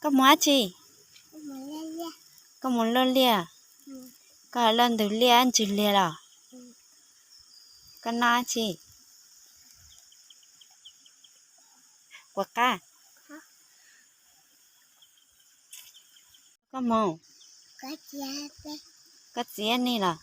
Koj mus dab tsi? Koj mus luaj liaj? Koj laj ntug liaj ntsws liaj los? Koj noj dab tsi? Puas qab? Koj mus, koj txiv nej los?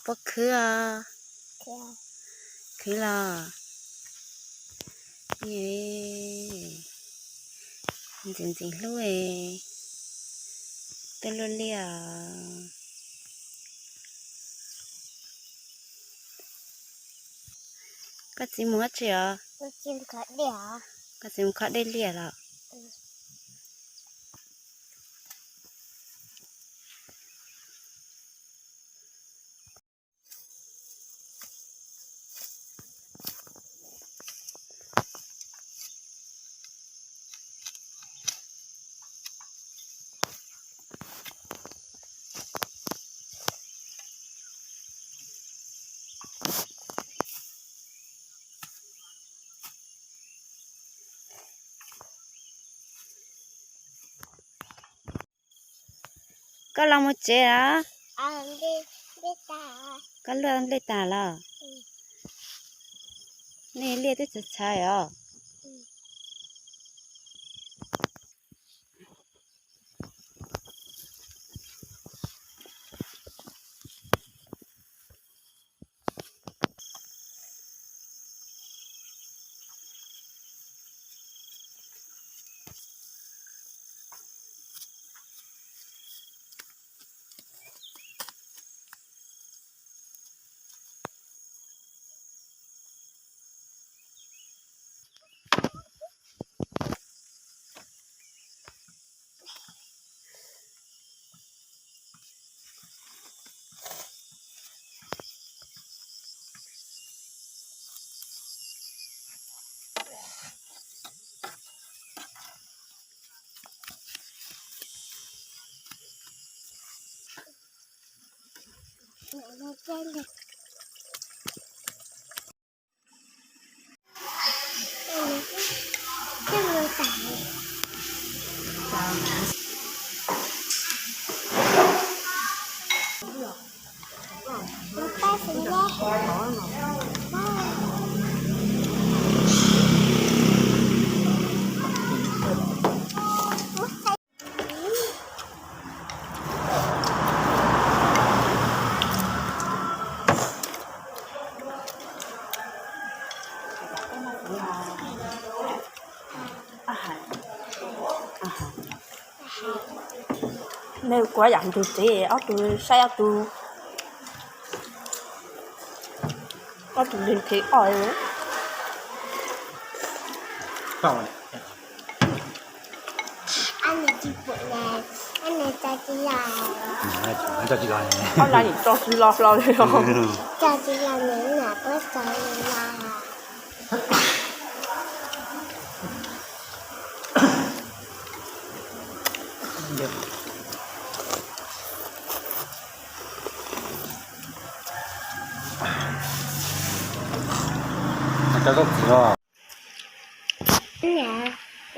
Puas khwv os? Khwv los. Ntxim ntxim hlub, tuaj luaj liaj os. Koj txiv mus dab tsi os? Koj txiv mus kho dej liaj los? Koj los mus tsev los? Koj luaj nplej tas los? Nej liaj twb txhais txhais os. Nws kuav yam ntug tsev, ob tug saib ob tug, ob tug li qhib ob. Nws tso tsis los, tso tsis los, tso tsis los li os. Tso tsis los, nws niam puab tso tsis los. Cov txiv os.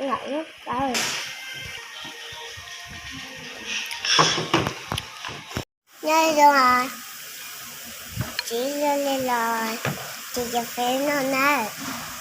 Lam lub qawv. Nyob zoo, txiv zoo li los, tsis cov peb noj nawb.